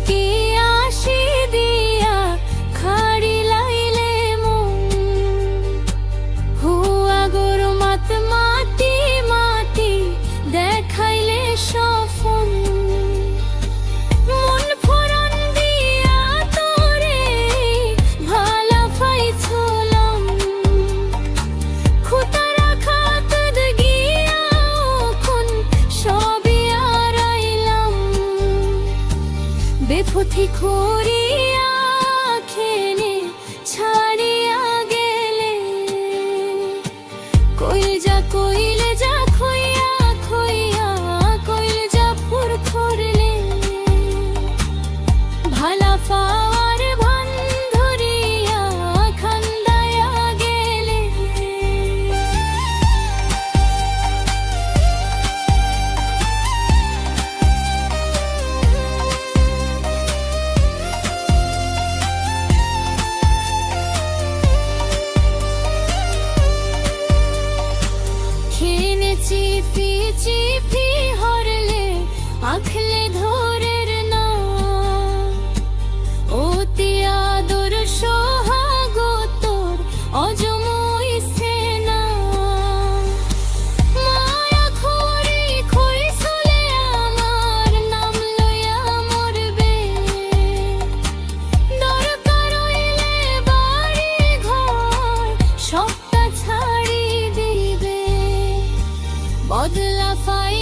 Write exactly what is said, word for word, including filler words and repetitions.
কি আসি দিয়া খাড়ি লাইলে মন, হুয়া গরু মাত মাতি মাতি দেখাইলে স্বপন। মন ফরান দিয়া তোরে ভালা পাইছলাম, খুতারা খাতদ গিয়া অখন সবই আরাইলাম। বেপথি করিয়া কেনে ছাড়িয়া গেলে, কইল যা কইল যা খইয়া খইয়া কইল যা ফুর করলে, ভালা পাওয়ার ভান ধরিয়া খান্দায়া গেলে। খেনে চিপি চিপি হরলে আখলে ধরের না, অতি আদর সোহাগতর অজমই সেনা। মায়া খড়ি খই চলে আমার নাম লইয়া মরবে। দরকার অইলে বাড়ি ঘর সবটা ছাড়ি দিবে। বদলা পাই